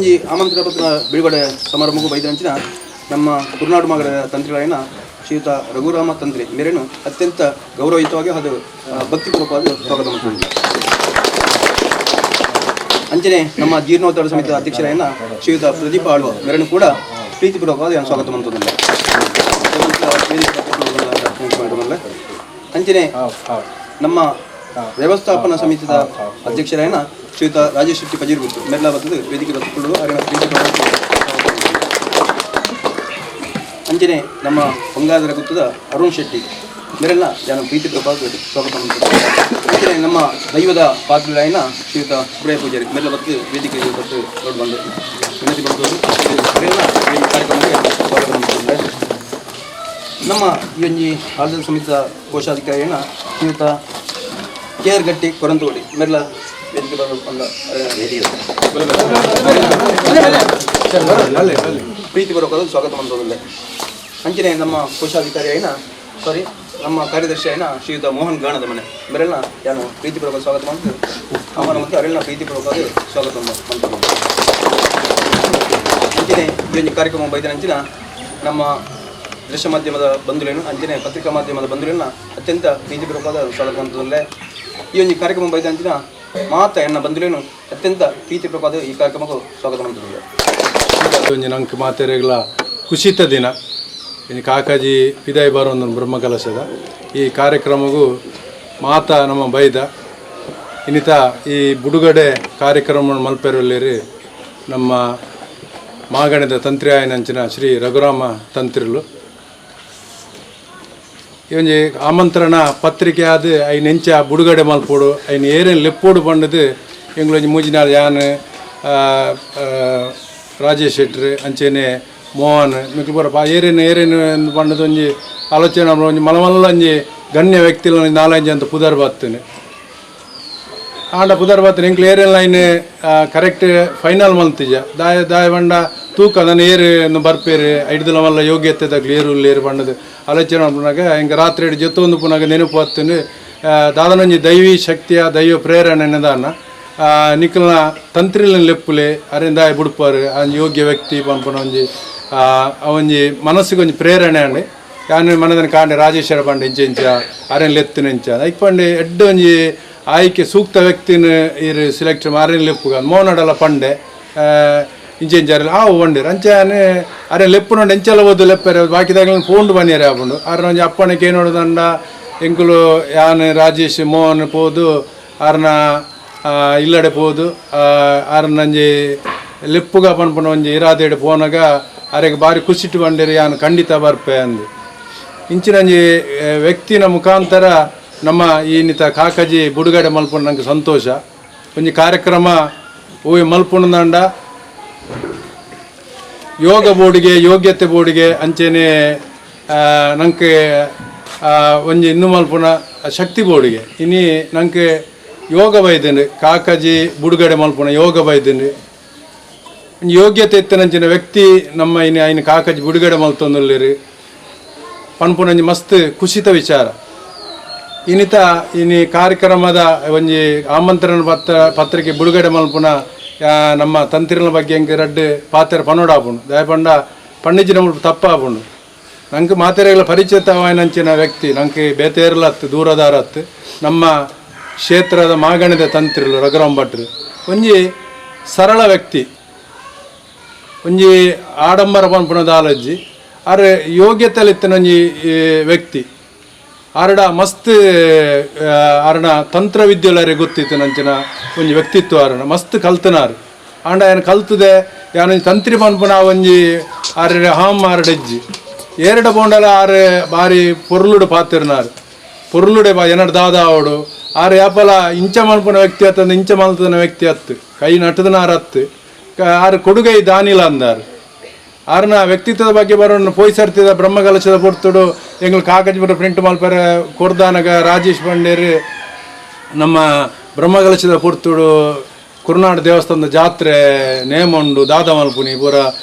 ಒಂಜಿ ಆಮಂತ್ರಣ ಪತ್ರ ಬಿಡುಗಡೆ ಸಮಾರಂಭಕ್ಕೂ ಬೈದಂಚಿನ ನಮ್ಮ ಕುರ್ನಾಡು ಮಗರ ತಂತ್ರಿಗಳಾಯಿನ ಶ್ರೀಯುತ ರಘುರಾಮ ತಂತ್ರಿ ಮೇರೆನು ಅತ್ಯಂತ ಗೌರವಯುತವಾಗಿ ಅದು ಭಕ್ತಿಪೂರ್ವಕವಾಗಿ ಸ್ವಾಗತ ಮಾಡ್ತೀನಿ. ಅಂಚನೆ ನಮ್ಮ ಜೀರ್ಣೋದ್ಧಾರ ಸಮಿತಿಯ ಅಧ್ಯಕ್ಷರಾಯನ ಶ್ರೀಯುತ ಪ್ರದೀಪ ಆಳ್ವ ಮೇರನ್ನು ಕೂಡ ಪ್ರೀತಿಪೂರ್ವಕವಾಗಿ ನಾನು ಸ್ವಾಗತ ಮಾಡ್ತೇನೆ. ಅಂಚನೆ ನಮ್ಮ ವ್ಯವಸ್ಥಾಪನಾ ಸಮಿತಿಯ ಅಧ್ಯಕ್ಷರಾಯನ ಶ್ರೀಯುತ ರಾಜೇಶ್ ಶೆಟ್ಟಿ ಪಜೀರ್ಗುತ್ತು ಮೆರ್ಲಾ ಬತ್ತದ ವೇದಿಕೆ ಬತ್ತುಕೊಳ್ಳಲು ಅವರಿನ ಪ್ರೀತಿಪೂರ್ವಕ. ಅಂಚನೆ ನಮ್ಮ ಬಂಗಾರದರ ಗುತ್ತದ ಅರುಣ್ ಶೆಟ್ಟಿ ಮೇರೆಲ್ಲ ನಾನು ಪ್ರೀತಿಪೂರ್ವಕವಾಗಿ ಸ್ವಾಗತ ಮಾಡ್ತೇನೆ. ಅಂಚನೆ ನಮ್ಮ ದೈವದ ಪಾತ್ರೆಗಳಾಯಿನ ಶ್ರೀಯುತ ಸುಬ್ರಯ ಪೂಜಾರಿ ಮೆಲ್ಲ ಬತ್ತು ವೇದಿಕೆ ಬತ್ತು ದೊಡ್ಡ ಬಂದು ವಿನಂತಿ ಪಡ್ಬೋದು. ಅವರೆಲ್ಲ ಈ ಕಾರ್ಯಕ್ರಮಕ್ಕೆ ಸ್ವಾಗತ ಮಾಡ್ತಿದ್ದಾರೆ. ನಮ್ಮ ಈ ಒಂಜಿ ಆಡಳಿತ ಸಮಿತಿಯ ಕೋಶಾಧಿಕಾರಿಯನ್ನ ಶ್ರೀಯುತ ಕೆ ಆರ್ ಗಟ್ಟಿ ಕೊರಂತೋಡಿ ಮೆರ್ಲ ವೇದಿಕೆ ಬಂದ ಪ್ರೀತಿಪೂರ್ವಕವಾದ ಸ್ವಾಗತ ಮಾಡ್ತದೆ. ಅಂಚನೆ ನಮ್ಮ ಕೋಶಾಧಿಕಾರಿ అయిన ಸಾರಿ ನಮ್ಮ ಕಾರ್ಯದರ್ಶಿ అయిన ಶ್ರೀಯುತ ಮೋಹನ್ ಗಾಣದ ಮನೆ ಮೇರೆಲ್ಲ ನಾನು ಪ್ರೀತಿಪೂರ್ವಕ ಸ್ವಾಗತ ಮಾಡ್ತು ಆಹ್ವಾನ ಮತ್ತು ಅವರೆಲ್ಲ ಪ್ರೀತಿಪೂರ್ವಕವಾಗಿ ಸ್ವಾಗತ ಮಾಡ್ತಾರೆ. ಅಂಚನೆ ಈ ಒಂದು ಕಾರ್ಯಕ್ರಮ ಬೈದನಂಚಿನ ನಮ್ಮ ದೃಶ್ಯ ಮಾಧ್ಯಮದ ಬಂಧುಲೇನು ಅಂಚನೆ ಪತ್ರಿಕಾ ಮಾಧ್ಯಮದ ಬಂಧುಲೇನ ಅತ್ಯಂತ ಪ್ರೀತಿಪೂರ್ವಕವಾದ ಸ್ವಾಗತ ಮಾಡ್ತದಲ್ಲೇ. ಈ ಒಂದು ಕಾರ್ಯಕ್ರಮ ಬೈದಂಚಿನ ಮಾತ ಎನ್ನ ಬಂಧುಲೇನು ಅತ್ಯಂತ ಪ್ರೀತಿಪೂರ್ವಕವಾದ ಈ ಕಾರ್ಯಕ್ರಮಕ್ಕೂ ಸ್ವಾಗತ ಮಾಡ್ತದೆ. ಒಂಜಿ ನಂಕ್ ಮಾತೆರೆಗ್ಲ ಖುಷಿತ ದಿನ ಇನ್ನು. ಕಾಕಾಜಿ ಪಿದಾಯಿ ಬರೋಂದು ಬ್ರಹ್ಮಕಲಶದ ಈ ಕಾರ್ಯಕ್ರಮಗೂ ಮಾತ ನಮ್ಮ ಬೈದ ಇನ್ನಿತ ಈ ಬುಡುಗಡೆ ಕಾರ್ಯಕ್ರಮ ಮಲ್ಪೆರಲ್ಲಿರಿ ನಮ್ಮ ಮಾಗಣದ ತಂತ್ರಿಯಾಯನಂಚಿನ ಶ್ರೀ ರಘುರಾಮ ತಂತ್ರಿಲು. ಈ ಒಂಜಿ ಆಮಂತ್ರಣ ಪತ್ರಿಕೆ ಆದ್ ಐನ್ ಎಂಚ ಬುಡುಗಡೆ ಮಲ್ಪೊಡು, ಐನ್ ಏರೇನು ಲೆಪ್ಪೋಡು ಪಂಡದು ಎಂಗ್ಲೊಂಜಿ ಮೂಜಿನಾಲ್ ಯಾನ್, ರಾಜೇಶ್ ಶೆಟ್ರ್, ಅಂಚೆನೆ ಮೋಹನ್ ಮಿಕ್ಲು ಪೂರ ಏರೇನು ಏರೇನು ಪಂಡದು ಒಂಜಿ ಆಲೋಚನೆ ಮಲ್ಪುನ. ಒಂಜಿ ಮಲ್ಲ ಮಲ್ಲ ಒಂಜಿ ಗಣ್ಯ ವ್ಯಕ್ತಿಲ ಒಂಜಿ ನಾಲಂಜಿ ಅಂತ ಪುದರ್ ಬತ್ತನೆ. ಆಂಡ ಪುದರ್ ಬತ್ತನೆ, ಎಂಕ್ಲು ಏರೇನ್ line correct final ಮಲ್ತಿಜ. ದಾಯ ದಾಯ ಪಂಡ ತೂಕ ನನ ಏರು ಬರ್ಪೇರು, ಐಡ್ದಲ ಮಲ್ಲ ಯೋಗ್ಯತೆ ತಗ್ಲು ಏರು ಉಲ್ಲೇರು ಪಂಡದು ಆಲೋಚನೆ ಮಲ್ಪುನಾಗ ಎಂಕ್ ರಾತ್ರಿ ಜೊತೆ ಪುನಾಗ ನೆನಪು ಬತ್ತುಂಡು. ದಾದನೊಂಜಿ ದೈವಿ ಶಕ್ತಿಯ ದೈವ ಪ್ರೇರಣೆ ದಾನ ನಿಕಲ್ನ ತಂತ್ರಿಲ ಲೆಪ್ಪುಲೆ, ಅರೆನ್ ದಾಯ ಬುಡ್ಪಾರು, ಆ ಯೋಗ್ಯ ವ್ಯಕ್ತಿ ಪನ್ಪುನ ಒಂಜಿ ಒಂಜಿ ಮನಸ್ಸಿಗೆ ಒಂಜಿ ಪ್ರೇರಣೆ ಅಂಡ್. ಯಾನ್ ಮನದನ ಕಾಂಡೆ ರಾಜೇಶ್ವರ ಪಂಡೆ ಇಂಚ ಇಂಚ ಅರೆನ್ ಲೆತ್ತುನ ಇಂಚ ಐಕ್ ಪಂಡೆ, ಎಡ್ಡೆ ಒಂಜಿ ಆಯ್ಕೆ ಸೂಕ್ತ ವ್ಯಕ್ತಿನ ಇರು ಸೆಲೆಕ್ಟ್ ಅರೆನ್ ಲೆಪ್ಪುಗ. ಮೋನಡಲ ಪಂಡೆ ಇಂಚ ಇಂಚ ಅರೆಲ್ ಆವು ಪಂಡೇರು. ಅಂಚ ಯಾನ್ ಅರೆ ಲೆಪ್ಪುನಂಡ ಎಂಚಲ ಓದು ಲೆಪ್ಪರೆ, ಬಾಕಿದಾಗಲ ಫೋನ್ ಬನ್ನಿಯರೆ ಆಪುಂಡು. ಆರ್ನ ಒಂಜಿ ಅಪ್ಪಣೆ ಕೇನೋಡುದಂಡ ಎಂಕುಲು ಯಾನ್, ರಾಜೇಶ್, ಮೋಹನ್ ಪೋದು ಆರ್ನ ಇಲ್ಲಡೆ ಪೋದು ಆರ್ನ ಒಂಜಿ ಲೆಪ್ಪುಗ ಪನ್ಪುನ ಒಂಜಿ ಇರಾದೆಡ್ ಪೋನಾಗ ಅರೆಗ್ ಬಾರಿ ಖುಷಿಟ್ ಪಂಡೇರು, ಯಾನ್ ಖಂಡಿತ ಬರ್ಪೆ ಅಂದು. ಇಂಚಿನ ಒಂಜಿ ವ್ಯಕ್ತಿನ ಮುಖಾಂತರ ನಮ್ಮ ಈ ನಿತ ಕಾಕಜಿ ಬುಡುಗಡೆ ಮಲ್ಪುನ ನಂಗೆ ಸಂತೋಷ. ಒಂಜಿ ಕಾರ್ಯಕ್ರಮ ಓಯ್ ಮಲ್ಪುಣದಂಡ ಯೋಗ ಬೋರ್ಡಿಗೆ, ಯೋಗ್ಯತೆ ಬೋರ್ಡಿಗೆ, ಅಂಚೆನೆ ನಂಗೆ ಒಂಜಿ ಇನ್ನು ಮಲ್ಪುನ ಶಕ್ತಿ ಬೋರ್ಡಿಗೆ. ಇನಿ ನಂಗೆ ಯೋಗ ಬೈದುಂಡು, ಕಾಕಜಿ ಬುಡುಗಡೆ ಮಲ್ಪುನ ಯೋಗ ಬೈದುಂಡು. ಒಂಜಿ ಯೋಗ್ಯತೆ ಇತ್ತಿನಂಚಿನ ವ್ಯಕ್ತಿ ನಮ್ಮ ಇನಿ ಐನ ಕಾಕಜಿ ಬುಡುಗಡೆ ಮಲ್ತೊಂದುಲ್ಲೆರ್ ಪನ್ಪುನಂಜಿ ಮಸ್ತ್ ಖುಷಿತ ವಿಚಾರ. ಇನ್ನಿತ ಇನಿ ಕಾರ್ಯಕ್ರಮದ ಒಂಜಿ ಆಮಂತ್ರಣ ಪತ್ರಿಕೆ ಬಿಡುಗಡೆ ಮಲ್ಪುನ ನಮ್ಮ ತಂತ್ರಿನ ಬಗ್ಗೆ ಎಂಕ್ ರಡ್ಡ್ ಪಾತೆರ ಪನೋಡಾಪುಂಡು. ದಾಯೆ ಪಂಡ ಪಣ್ಣಿಜಿನ ಮುಲ್ಪ ತಪ್ಪಾಪುಂಡು. ನಂಗೆ ಮಾತೆರೆಗಳ ಪರಿಚಿತವಾಯಿನಂಚಿನ ವ್ಯಕ್ತಿ, ನಂಗೆ ಬೇತೇರ್ಲತ್ತು ದೂರದಾರತ್ತು ನಮ್ಮ ಕ್ಷೇತ್ರದ ಮಾಗಣದ ತಂತ್ರಿಲು ರಘುರಾಮ್ ಭಟ್ರು ಒಂಜಿ ಸರಳ ವ್ಯಕ್ತಿ. ಒಂಜಿ ಆಡಂಬರ ಪನ್ಪುನ ದಾಲಜ್ಜಿ ಆರ್ ಯೋಗ್ಯತೆಲಿತ್ತಿನ ಒಂಜಿ ಈ ವ್ಯಕ್ತಿ. ಆರಡ ಮಸ್ತ್ ಆರಣ ತಂತ್ರವಿದ್ಯೆಲರೆ ಗೊತ್ತಿತ್ತು ನಂಚಿನ ಒಂಜಿ ವ್ಯಕ್ತಿತ್ವ. ಆರಣ ಮಸ್ತ್ ಕಲ್ತನಾರು. ಆಂಡ ಏನು ಕಲ್ತದೆ ಯಾನ್ ತಂತ್ರಿ ಪನ್ಪುನ ಒಂಜಿ ಆರ್ ಹಾಮ್ ಆರಡೆಜ್ಜಿ ಏರಡ ಬೋಂಡಲ ಆರ್ ಬಾರಿ ಪೊರ್ಲುಡು ಪಾತಿರ್ನಾರು. ಪೊರ್ಲುಡೆ ಬಾ ಎನ್ನಡ ದಾದ ಆವಡು ಆರ್ ಯಾಪಲ ಇಂಚ ಮಲ್ಪುನ ವ್ಯಕ್ತಿ ಅತ್ತಂದ ಇಂಚ ಮಲ್ತನ ವ್ಯಕ್ತಿ ಅತ್ತು ಕೈ ನಟದನಾರ ಅತ್ತು ಆರ್ ಕೊಡುಗೈ ದಾನಿಲ ಅಂದಾರು. ಆರ್ನ ವ್ಯಕ್ತಿತ್ವದ ಬಗ್ಗೆ ಬರೋಣ. ಪೋಯ್ ಸರ್ತಿದ ಬ್ರಹ್ಮಕಲಶದ ಪೊರ್ತುಡು ಎಂಗ್ಲು ಕಾಗಜಪುರ ಪ್ರಿಂಟ್ ಮಲ್ಪರೆ ಕೊರ್ದಾನಗ ರಾಜೇಶ್ ಬಂಡೇರು, ನಮ್ಮ ಬ್ರಹ್ಮಕಲಶದ ಪೊರ್ತುಡು ಕುರ್ನಾಡು ದೇವಸ್ಥಾನದ ಜಾತ್ರೆ ನೇಮ ಉಂಡು, ದಾದ ಮಲ್ಪುನಿ ಪೂರ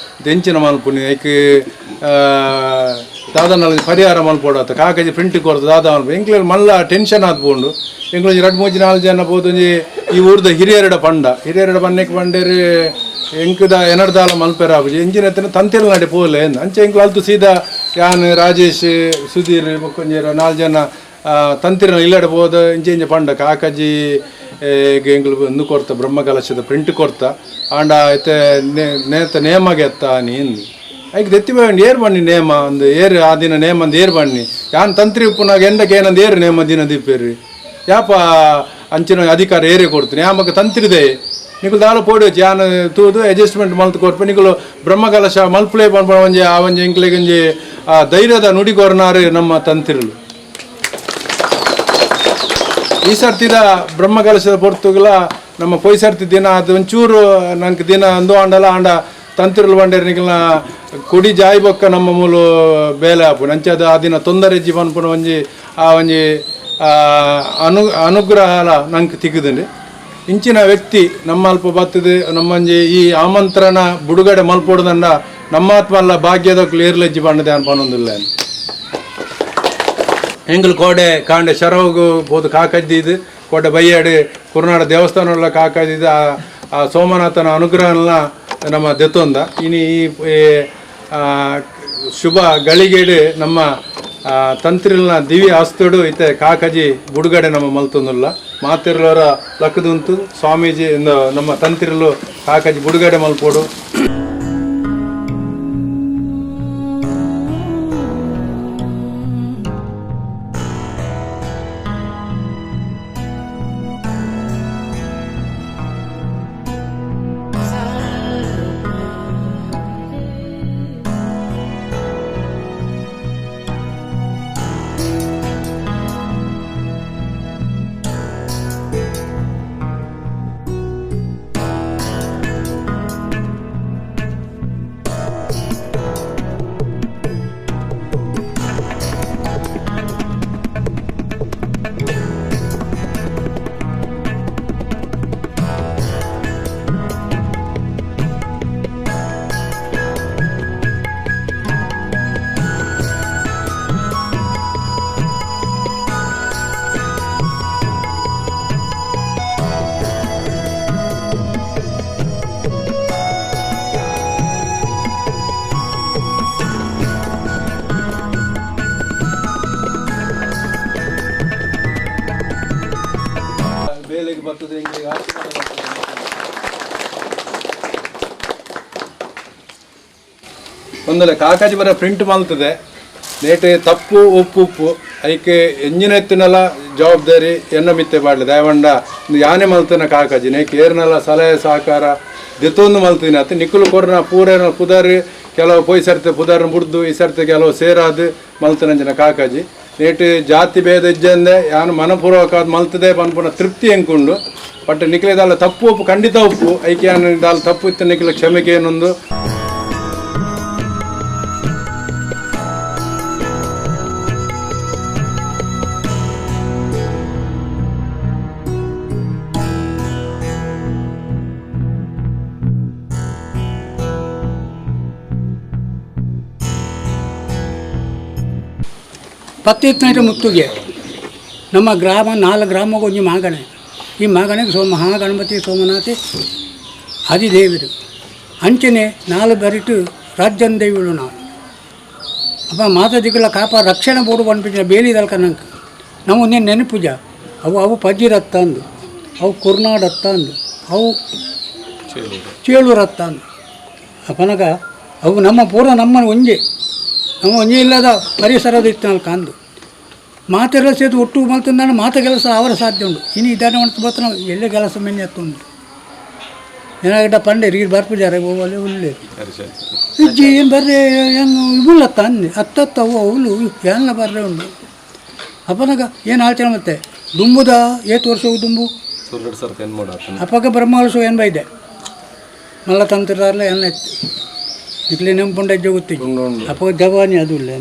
ದೆಂಚಿನ ಮಲ್ಪುನಿ ಐಕ್. ದಾದನ ಪರಿಹಾರ ಮಲ್ಪೋಡತ್ತ ಕಾಕಜಿ ಪ್ರಿಂಟ್ ಕೊರ್ದು ದಾದ ಮಲ್ಪ ಎಂಕ್ಲೆ ಮಲ್ಲ ಟೆನ್ಷನ್ ಆತ್ಪೋಂಡು ಎಂಕ್ಲು ಒಂಜಿ ರಡ್ಡ್ ಮೂಜಿ ನಾಲ್ ಜನ ಪೋದು ಒಂಜಿ ಈ ಊರ್ದ ಹಿರಿಯರಡ ಪಂಡ ಹಿರಿಯರಡ ಪನ್ನೆಕ್ ಪಂಡೇರು ಎಂಕುದ ಎನರ್ದಾಲ ಮಲ್ಪೆರ ಆಪುಜಿ ಎಂಜಿನ ಎತ್ತನ ತಂತಿಲ್ ನಡೆ ಪೋಲೆ ಅಂಚೆ ಎಂಕ್ಲು ಅಲ್ತು ಸೀದಾ ಯಾನ್ ರಾಜೇಶ್ ಸುಧೀರ್ ಬೊಕ್ಕೊಂಜಿ ನಾಲ್ ಜನ ತಂತಿರ ಇಲ್ಲಡೆ ಪೋದ ಇಂಚೆ ಇಂಚೆ ಪಂಡ ಕಾಕಜಿ ಎಂಕ್ಲು ಇಂದು ಕೊರ್ತ ಬ್ರಹ್ಮಕಲಶದ ಪ್ರಿಂಟ್ ಕೊರ್ತ ಆಂಡ ಐತೆ ನೇತ ನೇಮಗೆ ಎತ್ತ ನೀನ್ ಐಕ್ ದೆತ್ತಿ ಬಣ್ಣಿ ಏರ್ ಬಣ್ಣಿ ನೇಮ ಅಂದು ಏರ್ ಆ ದಿನ ನೇಮ ಅಂದು ಏರ್ ಬಣ್ಣಿ ಯಾನ್ ತಂತ್ರಿ ಉಪ್ಪುನಾಗ ಎಂಡಕ್ಕೆ ಏನಂದು ಏರು ನೇಮ ದಿನ ದಿಪ್ಪೇರಿ ಯಾಪ ಅಂಚಿನ ಅಧಿಕಾರ ಏರೇ ಕೊಡ್ತೀನಿ ಯಾಮಕ ತಂತ್ರಿದೆ ನಿಕುಲು ದಾಲ ಪೋಡಿ ವಚ್ಚಿ ಯಾನ್ ತೂದು ಅಡ್ಜಸ್ಟ್ಮೆಂಟ್ ಮಲ್ತು ಕೊರ್ಪ ನಿಕುಲು ಬ್ರಹ್ಮಕಲಶ ಮಲ್ಪುಲೇ ಪನ್ಪುನ ಒಂಜಿ ಆ ಒಂಜಿ ಎಂಕ್ಲೆಗ್ ಒಂಜಿ ಆ ಧೈರ್ಯದ ನುಡಿ ಕೊರ್ನಾರು ನಮ್ಮ ತಂತ್ರಿಲು. ಈ ಸರ್ತಿದ ಬ್ರಹ್ಮಕಲಶದ ಪೊರ್ತುಗುಲ ನಮ್ಮ ಪೊಯ್ ಸರ್ತಿ ದಿನ ಅದು ಒಂಚೂರು ನಂಗೆ ದಿನ ಅಂದು ಆಂಡಲ ಆಂಡ ತಂತಿರುಲು ಬಂಡೇರು ನಿಕಲ್ನ ಕೊಡಿ ಜಾಯ್ ಬೊಕ್ಕ ನಮ್ಮ ಮೂಲು ಬೇಲೆ ಆಪುಂಡು ಅಂಚೆ ಅದು ಆ ದಿನ ತೊಂದರೆ ಇಜ್ಜಿ ಪನ್ಪುನ ಒಂಜಿ ಆ ಒಂಜಿ ಅನುಗ್ರಹಲ ನಂಗೆ ತಿಕ್ಕುದುಂಡು. ಇಂಚಿನ ವ್ಯಕ್ತಿ ನಮ್ಮ ಅಲ್ಪ ಬತ್ತದು ನಮ್ಮಂಜಿ ಈ ಆಮಂತ್ರಣ ಬುಡುಗಡೆ ಮಲ್ಪೊಡ್ದಂಡ ನಮ್ಮಾತ್ಮಲ್ಲ ಭಾಗ್ಯದಕ್ಲು ಏರ್ಲಜ್ಜಿ ಪಂಡದೆ ಅನ್ಪನೊಂದಿಲ್ಲ. ಎಂಗ್ಲು ಕೋಡೆ ಕಾಂಡೆ ಶರವಗು ಪೋದು ಕಾಕಜ್ದಿದ್ದು ಕೋಡೆ ಬಯ್ಯಾಡಿ ಕುರುನಾಡ ದೇವಸ್ಥಾನ ಕಾಕಜ್ದಿದ್ದು ಆ ಸೋಮನಾಥನ ಅನುಗ್ರಹನ ನಮ್ಮ ದೆತ್ತೊಂದ ಇನಿ ಈ ಶುಭ ಗಳಿಗೇಡು ನಮ್ಮ ತಂತ್ರಿಲ್ನ ದಿವ್ಯ ಆಸ್ತುಡು ಇತ್ತೆ ಕಾಕಜಿ ಬುಡುಗಡೆ ನಮ್ಮ ಮಲ್ತೊಂದುಲ್ಲ ಮಾತಿರ್ಲವರ ಲಕ್ಕದುಂತು ಸ್ವಾಮೀಜಿ ನಮ್ಮ ತಂತ್ರಿಲು ಕಾಕಜಿ ಬುಡುಗಡೆ ಮಲ್ಪೋಡು. ಒಂದಲ್ಲ ಕಾಕಾಜಿ ಬರ ಪ್ರಿಂಟ್ ಮಲ್ತದೆ ನೇಟೆ ತಪ್ಪು ಉಪ್ಪು ಉಪ್ಪು ಐಕೆ ಎಂಜಿನ ಎತ್ತಿನಲ್ಲ ಜವಾಬ್ದಾರಿ ಎನ್ನ ಮಿತ್ತೆ ಬಾಡ್ಲಿ ದಯವಂಡ ಯಾನೆ ಮಲ್ತನ ಕಾಕಾಜಿ ನೇಕ್ ಏರ್ನಲ್ಲ ಸಲಹೆ ಸಹಕಾರ ದಿತ್ತೊಂದು ಮಲ್ತೀನಿ ಅತ್ತ ನಿಕ್ಕಲು ಕೊರ್ನ ಪೂರೇನ ಪುದಾರಿ ಕೆಲವು ಪೊಯ್ ಸರ್ತೆ ಪುದಾರನ ಬುಡ್ದು ಈ ಸರ್ತೆ ಕೆಲವು ಸೇರಾದು ಮಲ್ತನಂಚಿನ ಕಾಕಾಜಿ ನೇಟು ಜಾತಿ ಭೇದ ಇಜ್ಜಂದೆ ಯಾನು ಮನಪೂರ್ವಕ ಮಲ್ತದೆ ಪನ್ಪುನ ತೃಪ್ತಿ ಎಂಕುಂಡು ಬಟ್ ನಿಕ್ಲೆ ದಾಲ ತಪ್ಪು ಉಪ್ಪು ಖಂಡಿತ ಉಪ್ಪು ಐಕೆ ಯಾನು ದಾಲ ತಪ್ಪು ಇತ್ತು ನಿಕ್ಲೆ ಕ್ಷಮೆಗೆ ಏನೊಂದು. ಪತ್ತಿತ್ನಾಯ್ತು ಮುತ್ತುಗೆ ನಮ್ಮ ಗ್ರಾಮ ನಾಲ್ಕು ಗ್ರಾಮಕ್ಕೆ ಒಂಜಿ ಮಾಗಣೆ ಈ ಮಾಗಣೆಗೆ ಸೋಮ ಮಹಾಗಣಪತಿ ಸೋಮನಾಥಿ ಆದಿದೇವರು ಅಂಚನೆ ನಾಲ್ ಬರಿಟು ರಾಜ್ಯನ್ ದೇವಿಳು ನಾವು ಅಪ್ಪ ಮಾತ ದಿಕ್ಕಲ ಕಾಪ ರಕ್ಷಣೆ ಬೋಡು ಪನ್ಪಿನ ಬೇಲಿದಲ್ಕ ನಂಗೆ ನಾವು ಒಂದೇನು ನೆನಪುಜ ಅವು ಅವು ಪಜ್ಜಿರತ್ತ ಅಂದು ಅವು ಕುರ್ನಾಡತ್ತ ಅಂದು ಅವು ಚೇಳೂರತ್ತ ಅಂದು ಅಪ್ಪನಗ ಅವು ನಮ್ಮ ಪೂರ ನಮ್ಮ ಒಂಜೆ ನಮ್ಮ ಒಂಜೆ ಇಲ್ಲದ ಪರಿಸರದ ಇತ್ತು ನಾಲ್ಕು ಅಂದು ಮಾತೆಲ್ಲ ಸೇತು ಒಟ್ಟು ಮಲ್ತಂದಾಣ ಮಾತ ಕೆಲಸ ಅವರ ಸಾಧ್ಯ ಉಂಟು ಇನ್ನು ಇದಾನೆ ಉಂಟು ಬತ್ತ ನಾವು ಎಲ್ಲೇ ಕೆಲಸ ಮೆನ್ನೆ ಎತ್ತುಂಡು ಏನಾಗಟ್ಟ ಪಂಡೆ ರೀ ಬರ್ಪುಜಾರೆ ಒಲೆ ಉಲ್ಲೆ ಇಜ್ಜಿ ಏನು ಬರ್ರೆ ಏನು ಇವುಲ್ಲತ್ತ ಅಂದೆ ಅತ್ತತ್ತ ಅವು ಅವಳು ಎಲ್ಲ ಬರ್ರೆ ಉಂಟು ಅಪ್ಪನಾಗ ಏನು ಆಳ್ತೇನೆ ಮತ್ತೆ ದುಂಬುದ ಏತು ವರ್ಷ ದುಂಬು ಅಪ್ಪಗ ಬ್ರಹ್ಮವರ್ಷ ಏನು ಬೈದೆ ಮಲ್ಲ ತಂತ್ರದಾರಲ್ಲ ಏನ ಇತ್ತು ಇಕ್ಲೆ ನೆಂಪುಂಡ ಜೋಗುತ್ತಿ ಅಪ್ಪ ಜವಾನಿ ಅದು ಇಲ್ಲ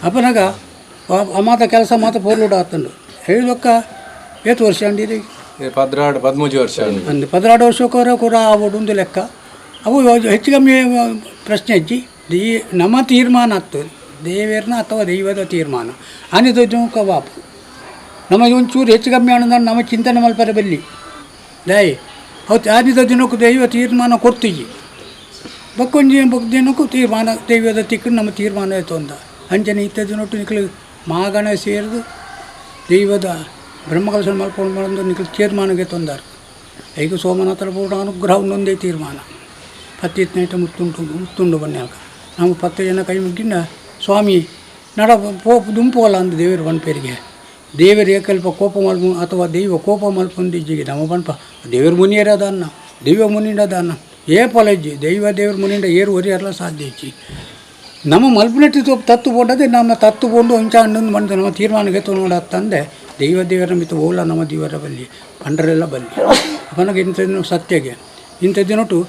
ಅಪ್ಪನಾಗ ಮಾತ ಕೆಲಸ ಮಾತ ಪೋರ್ಲುಡ ಆತಂಡು ಹೇಳಿದೊಕ್ಕ ಏತು ವರ್ಷ ಅಂಡಿರಿ ಪದ್ರಾಡು ಪದ್ಮೂಜಿ ವರ್ಷ ಅಂದು ಪದ್ರಾಡು ವರ್ಷಕ್ಕೋರ ಕೂಡ ಆವಡು ಒಂದು ಲೆಕ್ಕ ಅವು ಹೆಚ್ಚು ಕಮ್ಮಿ ಪ್ರಶ್ನೆ ಹೆಜ್ಜಿ ಈ ನಮ್ಮ ತೀರ್ಮಾನ ಆಗ್ತದೆ. ದೇವೇರ್ನ ಅಥವಾ ದೈವದ ತೀರ್ಮಾನ ಆನಿದ ದಿನಕ್ಕೆ ವಾಪು ನಮಗೆ ಒಂಚೂರು ಹೆಚ್ಚು ಕಮ್ಮಿ ಆನಂದ ನಮ್ಮ ಚಿಂತನೆ ಮಲ್ಪರೆ ಬಲ್ಲಿ ದಾಯಿ ಅವತ್ತು ಆನಿದ ದಿನಕ್ಕೂ ದೈವ ತೀರ್ಮಾನ ಕೊಡ್ತೀವಿ ಬಕ್ಕೊಂಜಿ ಬೊಕ್ಕ ದಿನಕ್ಕೂ ತೀರ್ಮಾನ ದೈವದ ತಿಕ್ಕು ನಮ್ಮ ತೀರ್ಮಾನ ಆಯಿತು ಅಂತ ಅಂಚನೆ ಇತ್ತ ದಿನೊಟ್ಟು ನಿಕ್ಲು ಮಾಗಣ ಸೇರಿದು ದೈವದ ಬ್ರಹ್ಮಕಲಶ ಮಲ್ಕೊಂಡು ಬಂದು ನಿಕ್ಲು ತೀರ್ಮಾನಕ್ಕೆ ತೊಂದರು ಈಗ ಸೋಮನಾಥರ ಪೂರ್ಣ ಅನುಗ್ರಹ ಒಂದೊಂದೇ ತೀರ್ಮಾನ ಪತ್ತಿತ್ನೇಟ ಮುತ್ತುಂಟು ಮುತ್ತುಂಡು ಬನ್ನಿ ನಾವು 10 ಜನ ಕೈ ಮುಗ್ಗಿನ ಸ್ವಾಮಿ ನಡ ಪೋಪು ದುಂಪೋಲ ಅಂದ ದೇವರು ಬನ್ಪೇರಿಗೆ ದೇವರು ಏಕಲ್ಪ ಕೋಪ ಮಲ್ಪ ಅಥವಾ ದೈವ ಕೋಪ ಮಲ್ಪೊಂದಿಜ್ಜಿಗೆ ನಮ್ಮ ಬನ್ಪ ದೇವ್ರ ಮುನಿಯರದ ಅನ್ನ ದೈವ ಮುನಿಂಡದ ಅನ್ನ ಏ ಪೊಲಜ್ಜಿ ದೈವ ದೇವ್ರ ಮುನಿಂಡ ಏರು ಒರಿಯರ್ಲ ಸಾಧ್ಯ ಇಜ್ಜಿ ನಮ್ಮ ಮಲ್ಪನೆಟ್ಟು ತತ್ತು ಪೋಂಡದೆ ನಮ್ಮ ತತ್ತು ಪೋಂಡು ಅಂಚ ಹಣ್ಣು ಬಂದು ನಮ್ಮ ತೀರ್ಮಾನಕ್ಕೆ ತೊಗೊಂಡು ತಂದೆ ದೈವ ದೇವರ ಮಿತ್ತು ಓಲ ನಮ್ಮ ದೇವರ ಬಲ್ಲಿ ಪಂಡರೆಲ್ಲ ಬಲ್ಲಿ ಅವನಿಗೆ ಇಂಥದ್ದು ಸತ್ಯಗೆ ಇಂಥ ದಿನೊಟ್ಟು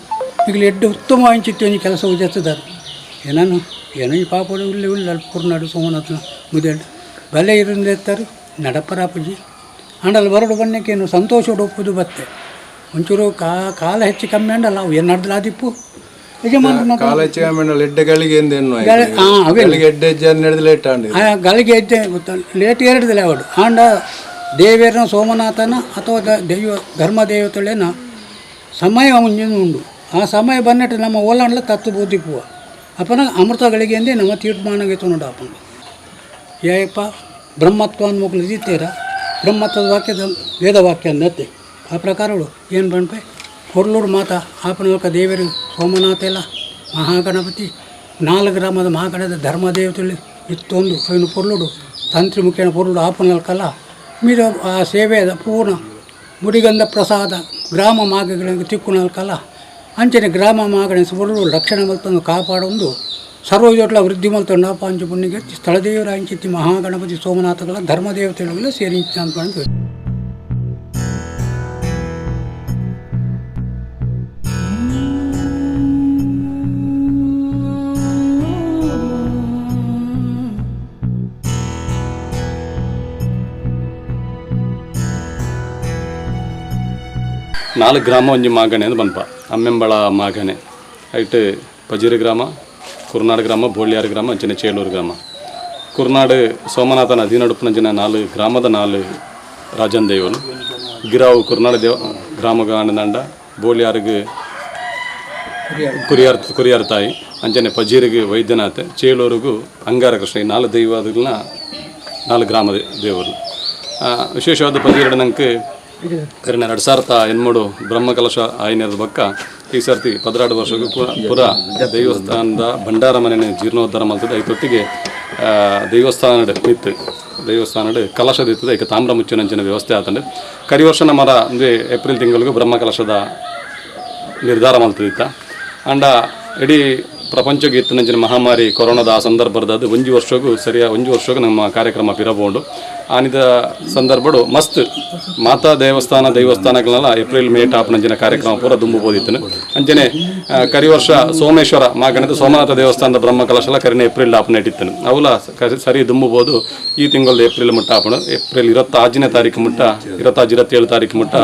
ಈಗಲೇ ಎಡ್ಡು ಉತ್ತಮ ಅಂಚಿತ್ತು ಒಂಜಿ ಕೆಲಸ ಉಜತ್ತದಾರ ಏನಾನು ಏನೋ ಈ ಪಾಪ ಉಳ್ಳೆ ಉಳ್ಳೆ ಅಲ್ಪ ಕುರ್ನಾಡು ಸೋಮನಾಥನ ಮುದೇಳು ಬಲೆ ಇರಂದೆತ್ತಾರೆ ನಡಪರಾಪುಜಿ ಆಂಡಲ್ಲಿ ಬರಡು ಬನ್ನಕ್ಕೇನು ಸಂತೋಷ ಒಪ್ಪುದು ಬತ್ತೆ ಒಂಚೂರು ಕಾಲ ಹೆಚ್ಚು ಕಮ್ಮಿ ಅಂಡಲ್ಲ ಅವು ಏನು ನಡೆದಲಾದಿಪ್ಪು ಯಜಮಾನ್ರನ್ನ ಕಾಲ ಹೆಚ್ಚು ಕಮ್ಮಿ ಅಂಡಲ್ಲ, ಎಡ್ಡೆ ಗಳಿಗೆ ಎಂದೇನು ಅವೇ. ಗಳಿಗೆ ಎಡ್ಡೆ ಹೆಜ್ಜೆ ನಡೆದು ಲೇಟ್ ಆಂಡ್ ಆ ಗಳಿಗೆ ಹೆಜ್ಜೆ ಗೊತ್ತ ಲೇಟ್ ಎರಡ್ದಿಲ್ಲ ಅವಡು ಆಂಡ ದೇವೇರ್ನ ಸೋಮನಾಥನ ಅಥವಾ ದೈವ ಧರ್ಮ ದೇವತೆಗಳೇನ ಸಮಯ ಮುಂಜಿನ ಉಂಡು ಆ ಸಮಯ ಬನ್ನಿಟ್ಟು ನಮ್ಮ ಓಲಾಂಡ್ಲ ತತ್ತು ಬೂದಿಪುವ ಅಪ್ಪನ ಅಮೃತಗಳಿಗೆ ಅಂದೇ ನಮ್ಮ ತೀರ್ಮಾನಗೆ ತೊಗೊಂಡು ಅಪ್ಪನ ಏಯಪ್ಪ ಬ್ರಹ್ಮತ್ವ ಮಕ್ಕಳು ಇದ್ದೀರ ಬ್ರಹ್ಮತ್ವದ ವಾಕ್ಯದ ವೇದವಾಕ್ಯ ಅಂದತ್ತೆ ಆ ಪ್ರಕಾರಗಳು ಏನು ಬಂಡ್ಪೆ ಕೊರ್ಲೂರು ಮಾತಾ ಆಪನೋಕ ದೇವರು ಸೋಮನಾಥ ಎಲ್ಲ ಮಹಾಗಣಪತಿ 4 ಗ್ರಾಮದ ಮಹಾಗಣದ ಧರ್ಮದೇವತೆಗಳು ಇತ್ತೊಂದು ಅವನು ಪೊರ್ಲುಡು ತಂತ್ರಿ ಮುಖ್ಯನ ಪೊರ್ಲುಡು ಆಪನಲ್ಕಲ್ಲ ಮೀರ ಆ ಸೇವೆಯ ಪೂರ್ಣ ಮುಡಿಗಂಧ ಪ್ರಸಾದ ಗ್ರಾಮ ಮಾರ್ಗಗಳಿಗೆ ತಿಕ್ಕುನಲ್ಕಲ್ಲ ಅಂಚನೆ ಗ್ರಾಮ ಮಾಗಣೆ ಪೊರ್ಲು ರಕ್ಷಣೆ ಮಲ್ತೊಂದು ಕಾಪಾಡೊಂದು ಸರ್ವಜೋಟ್ಲ ವೃದ್ಧಿ ಮಲ್ತೊಂಡು ಅಂಚು ಪುಣ್ಯಕ್ಕೆ ಸ್ಥಳದೇವರ ಅಂಚಿತ್ತಿ ಮಹಾಗಣಪತಿ ಸೋಮನಾಥಗಳ ಧರ್ಮದೇವತೆಗಳೆಲ್ಲ ಸೇರಿ ಅಂದ್ಕೊಂಡು 4 ಗ್ರಾಮ ಒಂಜಿ ಮಾಗಣೆ ಅಂದ್ ಪನ್ಪ ಅಮ್ಮೆಂಬಳ ಮಾಗಣೆ ಐಟ್ ಪಜೀರು ಗ್ರಾಮ ಕುರ್ನಾಡು ಗ್ರಾಮ ಬೋಳ್ಯಾರು ಗ್ರಾಮ ಅಂಚನೆ ಚೇಳೂರು ಗ್ರಾಮ ಕುರ್ನಾಡು ಸೋಮನಾಥನ ಅಧೀನಡುಪ್ಪನ ಜನ 4 ಗ್ರಾಮದ 4 ರಾಜನ್ ದೇವರು ಗಿರಾವು ಕುರ್ನಾಡು ದೇವ ಗ್ರಾಮಗಾನದಂಡ ಬೋಳ್ಯಾರಿಗೆ ಕುರಿಯಾರ್ ತಾಯಿ ಅಂಚನೆ ಪಜೀರಿಗೆ ವೈದ್ಯನಾಥ ಚೇಳೂರಿಗೂ ಅಂಗಾರಕೃಷ್ಣ ಈ 4 ದೈವಗಳನ್ನ 4 ಗ್ರಾಮ ದೇವರು ವಿಶೇಷವಾದ ಪಜೀರಡ ನಂಗೆ 2008 ಬ್ರಹ್ಮಕಲಶ ಆಯ್ನದ ಬಕ್ಕ ಈ ಸರ್ತಿ 12 ವರ್ಷಕ್ಕೂ ಪುರ ದೇವಸ್ಥಾನದ ಭಂಡಾರ ಮನೆಯ ಜೀರ್ಣೋದ್ಧಾರ ಮಾಡ್ತದೆ. ಐತೊಟ್ಟಿಗೆ ದೇವಸ್ಥಾನದ ಮಿತ್ತು ದೇವಸ್ಥಾನದ ಕಲಶದ ಇರ್ತದೆ. ಈಗ ತಾಮ್ರ ಮುಚ್ಚಿನಂಚಿನ ವ್ಯವಸ್ಥೆ ಆತಂಡೆ ಕರಿ ವರ್ಷ ನಮ್ಮರ ಅಂದರೆ ಏಪ್ರಿಲ್ ತಿಂಗಳಿಗೂ ಬ್ರಹ್ಮಕಲಶದ ನಿರ್ಧಾರ ಮಾಡ್ತದಿತ್ತ ಅಂಡ ಇಡೀ ಪ್ರಪಂಚಕ್ಕೆ ಇತ್ತಿನಂಚಿನ ಮಹಾಮಾರಿ ಕೊರೋನಾದ ಆ ಸಂದರ್ಭದ ಅದು ಒಂಜಿ ವರ್ಷಕ್ಕೂ ಸರಿಯಾ ಒಂಜಿ ವರ್ಷಕ್ಕೂ ನಮ್ಮ ಕಾರ್ಯಕ್ರಮ ಪಿರಬಹುದು. ಆನಿದ ಸಂದರ್ಭಡು ಮಸ್ತ್ ಮಾತಾ ದೇವಸ್ಥಾನಗಳನ್ನೆಲ್ಲ ಏಪ್ರಿಲ್ ಮೇ ಟಾಪ್ನಂಚಿನ ಕಾರ್ಯಕ್ರಮ ಪೂರ ದುಂಬುಬೋದಿತ್ತು. ಅಂಚನೆ ಕರಿ ವರ್ಷ ಸೋಮೇಶ್ವರ ಮಾಗಣದ ಸೋಮನಾಥ ದೇವಸ್ಥಾನದ ಬ್ರಹ್ಮಕಲಶಲ ಕರಿನ ಏಪ್ರಿಲ್ ಟಾಪ್ನ ಇಟ್ಟಿತ್ತನು ಅವಲ ಸರಿ ದುಂಬುಬೋದು. ಈ ತಿಂಗಳ ಏಪ್ರಿಲ್ ಮುಟ್ಟ ಆಪಣ ಏಪ್ರಿಲ್ 26ನೇ ತಾರೀಕು ಮುಟ್ಟ 26 27 ತಾರೀಕು ಮುಟ್ಟ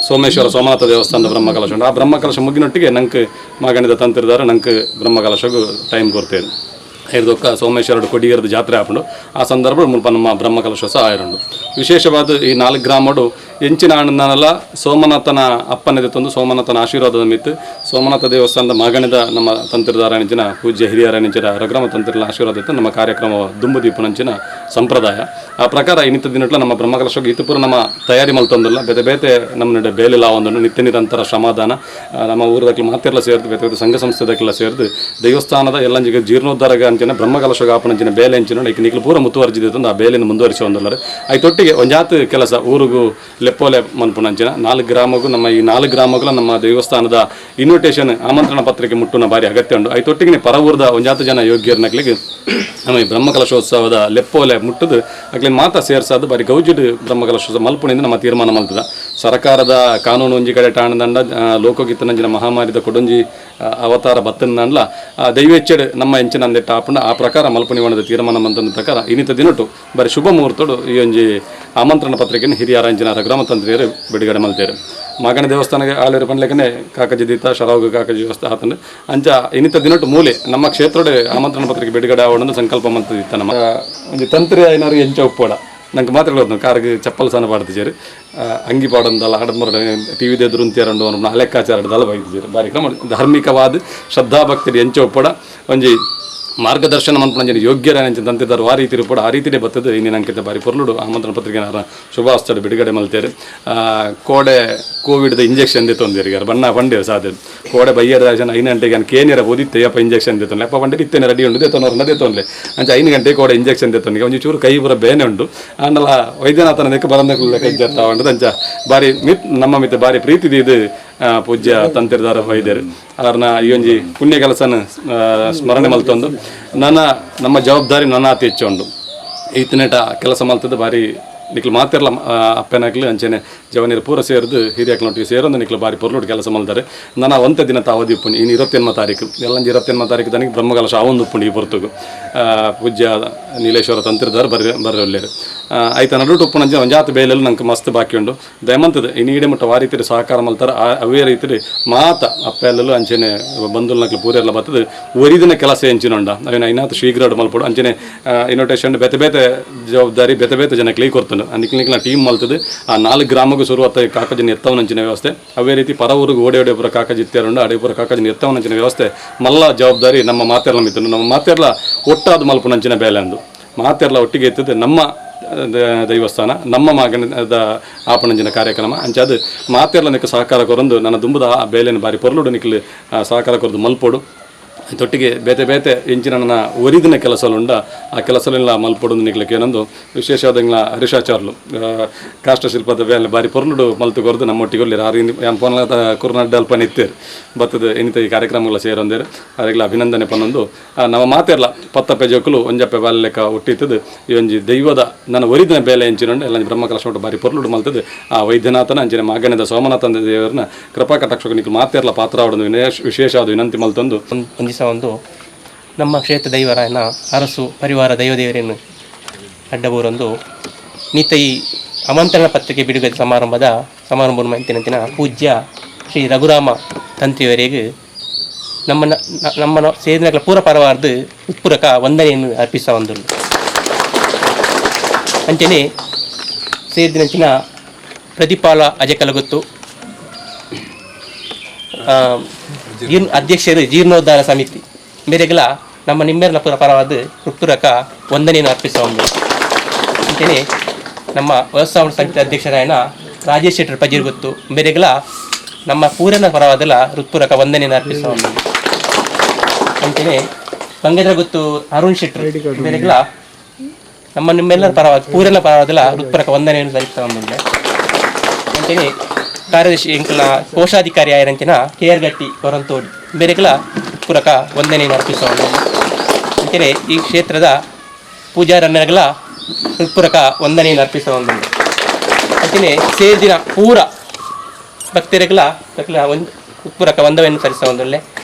ಸೋಮೇಶ್ವರ ಸೋಮನಾಥ ದೇವಸ್ಥಾನದ ಬ್ರಹ್ಮಕಲಶ ಉಂಟು. ಆ ಬ್ರಹ್ಮಕಲಶ ಮುಗಿನೊಟ್ಟಿಗೆ ನಂಗೆ ಮಾಗಣಿದ ತಂತ್ರಿದಾರ ನಂಗೆ ಬ್ರಹ್ಮಕಲಶಗೂ ಟೈಮ್ ಕೊಡ್ತೇನೆ. ಐದೊಕ್ಕ ಸೋಮೇಶ್ವರ ಕೊಡಿಯರದ ಜಾತ್ರೆ ಆಪುಂಡು. ಆ ಸಂದರ್ಭ ಮುಲ್ಪ ನಮ್ಮ ಬ್ರಹ್ಮಕಲಶ ಸಹ ಆಯರುಂಡು. ವಿಶೇಷವಾದ ಈ 4 ಗ್ರಾಮಡು ಎಂಚಿನ ಆನಂದನಲ್ಲ ಸೋಮನಾಥನ ಅಪ್ಪನದೆ ತಂದು ಸೋಮನಾಥನ ಆಶೀರ್ವಾದದ ಮಿತ್ತು ಸೋಮನಾಥ ದೇವಸ್ಥಾನದ ಮಾಗಣಿದ ನಮ್ಮ ತಂತ್ರಿದಾರನಿಂಚಿನ ಪೂಜ್ಯ ಹಿರಿಯರನಿಂಚಿನ ರಘುರಾಮ ತಂತ್ರಿನ ಆಶೀರ್ವಾದ ಇತ್ತು ನಮ್ಮ ಕಾರ್ಯಕ್ರಮ ದುಂಬುದೀಪನಂಚಿನ ಸಂಪ್ರದಾಯ. ಆ ಪ್ರಕಾರ ಇನ್ನಿತ ದಿನಟ್ಲ ನಮ್ಮ ಬ್ರಹ್ಮಕಲಶಕ್ಕೆ ಇತಪುರ ನಮ್ಮ ತಯಾರಿ ಮಲ್ತೊಂದಿಲ್ಲ. ಬೇತೆ ಬೇತೆ ನಮ್ಮ ನಡೆ ಬೇಲೆಲ್ಲ ಒಂದನ್ನು ನಿತ್ಯ ನಿರಂತರ ಶ್ರಮದಾನ ನಮ್ಮ ಊರದಕ್ಕೆ ಮಾತೆಲ್ಲ ಸೇರಿದು ಬೇತೆ ಬೇತೆ ಸಂಘ ಸಂಸ್ಥೆದಕ್ಕೆಲ್ಲ ಸೇರಿದು ದೇವಸ್ಥಾನದ ಎಲ್ಲಂಜಿಗೆ ಜೀರ್ಣೋದ್ಧಾರಗ ಅಂಚಿನ ಬ್ರಹ್ಮಕಲಶಗ ಆಪನಂಚಿನ ಬೇಲೆ ಅಂಚಿನ ಈಗ ನಿಕ್ಲು ಪೂರ ಮುತುವರ್ಜಿದೆ ತಂದು ಆ ಬೇಲೆಯನ್ನು ಮುಂದುವರಿಸಿ ಒಂದಲ್ಲರೆ ಐತೊಟ್ಟಿಗೆ ಒಂಜಾತ್ ಕೆಲಸ ಊರಿಗೂ ಲೆಪ್ಪೋಲೆ ಮನ್ಪುನಂಚಿನ 4 ಗ್ರಾಮಗೂ ನಮ್ಮ ಈ 4 ಗ್ರಾಮಗಳ ನಮ್ಮ ದೇವಸ್ಥಾನದ ಇನ್ವಿಟೇಷನ್ ಆಮಂತ್ರಣ ಪತ್ರಿಕೆ ಮುಟ್ಟುನ ಭಾರಿ ಅಗತ್ಯ ಉಂಟು. ಐತೊಟ್ಟಿಗೆ ಪರವೂರದ ಒಂಜಾತ ಜನ ಯೋಗ್ಯರ್ನಕ್ಲಿಗೆ ನಮ್ಮ ಈ ಬ್ರಹ್ಮಕಲಶೋತ್ಸವದ ಲೆಪ್ಪೋಲೆ ಮುಟ್ಟದು ಅಕ್ಲಿ ಮಾತಾ ಸೇರ್ಸಾದು ಬಾರಿ ಗೌಜಿಡ್ ಬ್ರಹ್ಮಕಲಶೋತ್ಸವ ಮಲ್ಪುಣಿಂದ ನಮ್ಮ ತೀರ್ಮಾನ ಮಲ್ತದ. ಸರ್ಕಾರದ ಕಾನೂನು ಒಂಜಿ ಕಡೆ ಟಾಣದಂಡ ಲೋಕಗೀತನಂಚಿನ ಮಹಾಮಾರಿದ ಕೊಡೊಂಜಿ ಅವತಾರ ಬತ್ತಂದಲ್ಲ ದೈವೇಚ್ಛೆಡ್ ನಮ್ಮ ಎಂಚಿನ ಅಂದೆಟ್ಟ ಆಪುಂಡ ಆ ಪ್ರಕಾರ ಮಲ್ಪುಣಿವಣದ ತೀರ್ಮಾನ ಮಂತಂದ ಪ್ರಕಾರ ಇನ್ನಿತ ದಿನಟು ಬಾರಿ ಶುಭ ಮುಹೂರ್ತಡು ಈ ಒಂಜಿ ಆಮಂತ್ರಣ ಪತ್ರಿಕೆಯನ್ನು ಹಿರಿಯ ಅಂಚಿನ ರಘುರಾಮ ತಂತ್ರಿಯರು ಬಿಡುಗಡೆ ಮಲ್ತೇರು. ಮಾಗಣಿ ದೇವಸ್ಥಾನಕ್ಕೆ ಆಲೇರು ಪಂಡ್ಲೆಕನೆ ಕಾಕಜಿ ದೀತ ಶರಾವು ಕಾಕಜಿ ವ್ಯವಸ್ಥೆ ಆತಂಡು. ಅಂಚ ಇನ್ನಿತ ದಿನಟ್ಟು ಮೂಲೆ ನಮ್ಮ ಕ್ಷೇತ್ರದ ಆಮಂತ್ರಣ ಪತ್ರಿಕೆ ಬಿಡುಗಡೆ ಆವಡೊಂದು ಸಂಕಲ್ಪ ಮಂತದಿತ್ತ. ನಮ್ಮ ಒಂಜಿ ತಂತ್ರಿ ಆಯ್ನರು ಎಂಚ ಉಪ್ಪೋಡ ನಂಗೆ ಮಾತ್ರ ಗೊತ್ತು. ಕಾರ್ಗೆ ಚಪ್ಪಲ್ ಸಣ್ಣ ಪಾಡ್ತಿಜೇರು, ಅಂಗಿ ಪಾಡೊಂದಲ್ಲ, ಆಡಂಬರ ಟಿ ವಿ ಎದುರು ಉಂತಿಯರಂಡು ಅನ್ನೋ ಲೆಕ್ಕಾಚಾರದಲ್ಲ ಬೈತಿಜೇರು. ಬಾರಿ ಕ್ರಮ ಧಾರ್ಮಿಕವಾದ ಶ್ರದ್ಧಾಭಕ್ತಿ ಎಂಚ ಉಪ್ಪೋಡ ಒಂಜಿ ಮಾರ್ಗದರ್ಶನ ಮನ್ಪುನಂಚಿನ ಯೋಗ್ಯರ ಅಂಚಿನ ತಂತಿದಾರು ಆ ರೀತಿ ಇರುಪಡು ಆ ರೀತಿಯೇ ಬರ್ತದೆ. ಇನ್ನಿನ ಅಂಕಿತ ಬಾರಿ ಪೊರ್ಲುಡು ಆಮಂತ್ರಣ ಪತ್ರಿಕೆ ಶುಭಾಸ್ತಡು ಬಿಡುಗಡೆ ಮಲ್ತೇರು. ಕೋಡೆ ಕೋವಿಡ್ದ ಇಂಜೆಕ್ಷನ್ ದೆತ್ತೊಂದಿರು ಬಣ್ಣ ಪಂಡೇರು ಸಾಧ್ಯ. ಕೋಡೆ ಬಯ್ಯರ ಜನ 5 ಗಂಟೆಗೆ ನಾನು ಕೇನಿಯರ ಓದಿತ್ತೆ ಅಪ್ಪ ಇಂಜೆಕ್ಷನ್ ದೆತ್ತೊಂದು ಅಪ್ಪ ಪಂಡೇರು ಇತ್ತೇನೆ ರೆಡಿ ಉಂಟು ದೇತೊನವ್ರನ್ನ ದೇತೊಂದ್ಲೆ. ಅಂಚ 5 ಗಂಟೆ ಕೋಡೆ ಇಂಜೆಕ್ಷನ್ ದೆತ್ತೊಂದಿಗೆ ಒಂಜಿ ಚೂರು ಕೈ ಪೂರ ಬೇನೆ ಉಂಟು. ಆಂಡಲ ವೈದ್ಯನಾಥನ ದೆಕ್ಕ ಬರಂದಕುಲ್ಲ ಕೈ ಜರ್ತಾ ಉಂಟು. ಅಂಚ ಬಾರಿ ಮಿತ್ ನಮ್ಮ ಮಿತ್ತ ಬಾರಿ ಪ್ರೀತಿ ಇದು ಪೂಜ್ಯ ತಂತಿರ್ದಾರ ವೈದ್ಯರು ಅವ್ರನ್ನ ಈ ಒಂಜಿ ಪುಣ್ಯ ಕೆಲಸನ ಸ್ಮರಣೆ ಮಲ್ತೊಂದು ನನ್ನ ನಮ್ಮ ಜವಾಬ್ದಾರಿ ನನ್ನ ಅತಿ ಹೆಚ್ಚು ಉಂಡು. ಈತನೇಟ ಕೆಲಸ ಮಲ್ತದ್ದು ಬಾರಿ ನಿಕ್ಲು ಮಾತಿರ್ಲ ಅಪ್ಪನಾಗ್ಲಿ ಅಂಚೆನೆ ಜವನೀರು ಪೂರ ಸೇರಿದು ಹಿರಿಯಕ್ಲೊಟ್ಟಿಗೆ ಸೇರೊಂದು ನಿಕ್ಲು ಬಾರಿ ಪೊರ್ಲುಡು ಕೆಲಸ ಮಲ್ತಾರೆ. ನನ್ನ ಒಂತೆ ದಿನ ತಾವದಿ ಉಪ್ಪುಂಡು. ಇನ್ನು 28 ತಾರೀಕು ಎಲ್ಲಂಜಿ 28 ತಾರೀಕು ತನಕ ಬ್ರಹ್ಮಕಲಶ ಆವೊಂದು ಉಪ್ಪುಂಡು. ಈ ಪೊರ್ತುಗು ಪೂಜ್ಯ ನೀಲೇಶ್ವರ ತಂತ್ರಿದಾರು ಬರ್ರೆ ಬರ್ರೆ ಆಯ್ತು. ನಡುಟು ಉಪ್ಪುನಂಚೆ ಒಂಜಾತ ಬೇಲೆಲ್ಲ ನಂಗೆ ಮಸ್ತ್ ಬಾಕಿ ಉಂಡು. ದಯಮಂತದ ಇನ್ನು ಈಡೆ ಮುಟ್ಟ ಆ ರೀತಿ ಸಹಕಾರ ಮಲ್ತಾರೆ. ಅವೇ ರೀತಿ ಮಾತ ಅಪ್ಪೆಲ್ಲೂ ಅಂಚೆನೆ ಬಂಧುಲ್ನಕ್ಲು ಪೂರೆಲ್ಲ ಬರ್ತದೆ. ಒರಿದಿನ ಕೆಲಸ ಎಂಚಿನೊಂಡ ಅವೇನ ಐನಾತ್ ಶೀಘ್ರ ಮಲ್ಪಡು. ಅಂಚೆನೆ ಇನ್ವಿಟೇಷನ್ ಬೇತೆ ಬೇತೆ ಜವಾಬ್ದಾರಿ ಬೇತೆ ಬೇತೆ ಜನಕ್ಕೆ ಕೊರ್ತುಂಡು. ನಿಕ್ಲ ನಿಕ್ಲ ಟೀಮ್ ಮಲ್ತದೆ. ಆ 4 ಗ್ರಾಮಗೂ ಶುರುವಾತ ಕಾಕಜಿನ ಎತ್ತವನಂಚಿನ ವ್ಯವಸ್ಥೆ. ಅವೇ ರೀತಿ ಪರ ಊರಿಗೆ ಓಡಿ ಓಡಿ ಪುರ ಕಾಕಜಿ ಇತ್ತೇರುಂಡು ಅಡೇಪುರ ಕಾಕಜಿನ ಎತ್ತವನಂಚಿನ ವ್ಯವಸ್ಥೆ ಮಲ್ಲ ಜವಾಬ್ದಾರಿ ನಮ್ಮ ಮಾತೆರ್ಲ ಮಿತ್ತುಂಡು. ನಮ್ಮ ಮಾತೆರ್ಲ ಒಟ್ಟಾದ ಮಲ್ಪುನಂಚಿನ ಬೇಲೆ ಅಂದು ಮಾತೆರ್ಲ ಒಟ್ಟಿಗೆ ಎತ್ತದೆ ನಮ್ಮ ದೈವಸ್ಥಾನ ನಮ್ಮ ಮಗನದ ಆಪಣಂಜಿನ ಕಾರ್ಯಕ್ರಮ. ಅಂಚಾದ ಮಾತೆರ್ಲ ನಿಕ್ಕ ಸಹಕಾರ ಕೊರೊಂದು ನನ್ನ ದುಂಬುದ ಆ ಬೇಲೆನ ಬಾರಿ ಪೊರ್ಲುಡು ನಿಕ್ಲು ಸಹಕಾರ ಕೊರದು ಮಲ್ಪೊಡು. ತೊಟ್ಟಿಗೆ ಬೇತೆ ಬೇತೆ ಎಂಚಿನ ನನ್ನ ಒರಿದಿನ ಕೆಲಸಲುಂಡ ಆ ಕೆಲಸಲೆಲ್ಲ ಮಲ್ಪೊಡು ನಿಕ್ಲಕ್ಕೆ ಏನೊಂದು ವಿಶೇಷವಾದಂಗ್ಲ ಹರೀಶಾಚಾರ್ಲು ಕಾಷ್ಟಶಿಲ್ಪದ ಬೇಲೆ ಬಾರಿ ಪೊರ್ಲುಡು ಮಲ್ತು ಕೊರದು ನಮ್ಮೊಟ್ಟಿಗೆ ಒಳ್ಳೆ ಆರು ಪೊನ್ಲ ಕುರ್ನಡ್ಡ ಅಲ್ಪ ನಿತ್ತೇರು ಬತ್ತದ ಎನಿತ ಈ ಕಾರ್ಯಕ್ರಮಗಳ ಸೇರೊಂದೇರು ಅದಕ್ಕೆಲ್ಲ ಅಭಿನಂದನೆ ಪನ್ನೊಂದು. ನಮ್ಮ ಮಾತೆರ್ಲ ಪತ್ತಪ್ಪೆ ಜೋಕುಲು ಒಂಜಪ್ಪೆ ಬಾಲೆ ಲೆಕ್ಕ ಹುಟ್ಟಿತ್ತದು. ಈ ಒಂಜಿ ದೈವದ ನನ್ನ ಒರಿದಿನ ಬೇಲೆ ಎಂಚಿನೊಂಡು ಎಲ್ಲ ಬ್ರಹ್ಮ ಕಲಶ ಬಾರಿ ಪೊರ್ಲುಡು ಮಲ್ತದು. ಆ ವೈದ್ಯನಾಥನ ಅಂಚಿನ ಮಾಗಣದ ಸೋಮನಾಥನ ದೇವರನ್ನ ಕೃಪಾ ಕಟಾಕ್ಷ ನಿಕ್ಲು ಮಾತೆರ್ಲ ಪಾತ್ರ ಆವಡೊಂದು ವಿಶೇಷವಾದ ವಿನಂತಿ ಮಲ್ತೊಂದು. ಒಂದು ದಿವಸ ಒಂದು ನಮ್ಮ ಕ್ಷೇತ್ರ ದೈವರಾಯನ ಅರಸು ಪರಿವಾರ ದೈವದೇವರನ್ನು ಅಡ್ಡಬೂರೊಂದು ನಿತ ಈ ಆಮಂತ್ರಣ ಪತ್ರಿಕೆ ಬಿಡುಗಡೆ ಸಮಾರಂಭದ ಸಮಾರಂಭ ಮಂತಿನ ಪೂಜ್ಯ ಶ್ರೀ ರಘುರಾಮ ತಂತ್ರಿಯವರೆಗೆ ನಮ್ಮನ್ನು ಸೇರಿನ ಪೂರ ಪರವಾರ್ದು ಉತ್ಪೂರಕ ವಂದನೆಯನ್ನು ಅರ್ಪಿಸ ಒಂದು. ಅಂಚನೆ ಸೇರಿದಿನಂಚಿನ ಪ್ರತಿಪಾಲ ಅಜಕಲಗೊತ್ತು ಅಧ್ಯಕ್ಷರು ಜೀರ್ಣೋದ್ಧಾರ ಸಮಿತಿ ಮೇರೆಗಳ ನಮ್ಮ ನಿಮ್ಮೆಲ್ಲ ಪುರ ಪರವಾದ ಉತ್ಪೂರಕ ವಂದನೆಯನ್ನು ಅರ್ಪಿಸುವ ಒಂದು. ಅಂಚನೆ ನಮ್ಮ ವ್ಯವಸ್ಥಾಪನ ಸಮಿತಿ ಅಧ್ಯಕ್ಷರಾಯನ ರಾಜೇಶ್ ಶೆಟ್ಟರ್ ಪಜೀರ್ಗೊತ್ತು ಮೇರೆಗಳ ನಮ್ಮ ಪೂರನ ಪರವಾದಲ ಹೃತ್ಪೂರಕ ವಂದನೆಯನ್ನು ಅರ್ಪಿಸುವ ಒಂದು. ಅಂಚನೆ ಬಂಗದ್ರ ಗೊತ್ತು ಅರುಣ್ ಶೆಟ್ಟರ್ ಮೇರೆಗಳ ನಮ್ಮ ನಿಮ್ಮೆಲ್ಲರ ಪರವಾದ ಪೂರನ ಪರವಾದಲ ಹೃತ್ಪೂರಕ ವಂದನೆಯನ್ನು ಸಲ್ಲಿಸುವ ಒಂದು. ಅಂಚನೆ ಕಾರ್ಯದರ್ಶಿ ಎಂಕಲ್ನ ಕೋಶಾಧಿಕಾರಿ ಆಯರಂಚಿನ ಕೆ ಆರ್ ಗಟ್ಟಿ ಕೊರಂತೋಡಿ ಬೇರೆಗಳ ಪೂರಕ ವಂದನೆಯನ್ನು ಅರ್ಪಿಸುವ ಒಂದು. ಅಂಚನೆ ಈ ಕ್ಷೇತ್ರದ ಪೂಜಾರನ್ನಗಳ ಹೃತ್ಪೂರಕ ವಂದನೆಯನ್ನು ಅರ್ಪಿಸುವ ಒಂದು. ಅಂಚನೆ ಸೇರ್ದಿನ ಪೂರ ಭಕ್ತರುಗಳ ಒಂದು ಉತ್ಪೂರಕ ವಂದನೆಯನ್ನು ಸಲ್ಲಿಸುವ ಒಂದೊಳ್ಳೆ.